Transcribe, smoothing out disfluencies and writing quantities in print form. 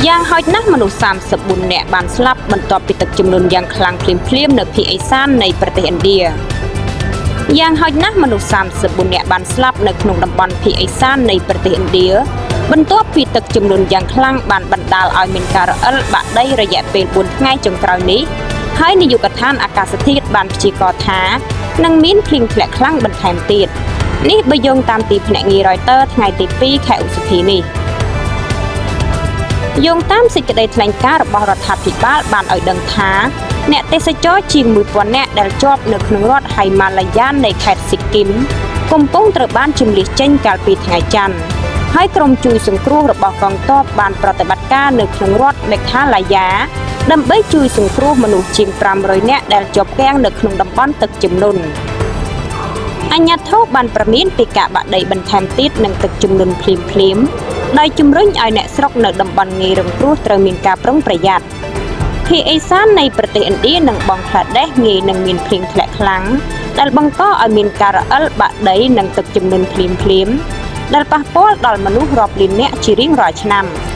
យ៉ាងហោចណាស់មនុស្ស34នាក់បានស្លាប់បន្ទាប់ពីទឹកជំនន់យ៉ាងខ្លាំងភ្លាមៗនៅភាគឦសាននៃប្រទេសឥណ្ឌាយ៉ាងហោចណាស់មនុស្ស34នាក់បានស្លាប់នៅក្នុងតំបន់ភាគឦសាននៃប្រទេសឥណ្ឌាបន្ទាប់ពីទឹកជំនន់យ៉ាងខ្លាំងបានបណ្ដាលឲ្យមានការរអិលបាក់ដីរយៈពេល4ថ្ងៃចុងក្រោយនេះហើយនាយកដ្ឋានអាកាសធាតុបានព្យាករណ៍ថានឹងមានភ្លៀងធ្លាក់ខ្លាំងបន្ថែមទៀតនេះបើយោងតាមទីភ្នាក់ងារ Reuters ថ្ងៃទី2ខែឧសភានេះ។ យោងតាមសេចក្តីថ្លែងការណ៍របស់រដ្ឋាភិបាលបានឲ្យដឹងថាអ្នកទេសចរជាង1000នាក់ដែលជាប់នៅក្នុងរដ្ឋហៃម៉ាឡាយ៉ាននៃខេត្តស៊ីគីមកំពុងត្រូវបានជម្លៀសចេញកាលពីថ្ងៃច័ន្ទហើយក្រុមជួយសង្គ្រោះរបស់កងទ័ពបានប្រតិបត្តិការនៅក្នុងរដ្ឋមេខាឡាយ៉ាដើម្បីជួយសង្គ្រោះមនុស្សជាង500នាក់ដែលជាប់គាំងនៅក្នុងតំបន់ទឹកជំនន់អាជ្ញាធរបានព្រមានពីការបាក់ដីបន្ថែមទៀតនិងទឹកជំនន់ភ្លាមៗដោយជំរុញឲ្យអ្នកស្រុកនៅតំបន់ងាយរងគ្រោះត្រូវមានការប្រុងប្រយ័ត្នភាគឦសាននៃប្រទេសឥណ្ឌានិងបង់ក្លាដេសងាយនឹងមានភ្លៀងធ្លាក់ខ្លាំងដែលបង្កឲ្យមានការរអិលបាក់ដីនិងទឹកជំនន់ភ្លាមៗដែលប៉ះពាល់ដល់មនុស្សរាប់លាននាក់ជារៀងរាល់ឆ្នាំ។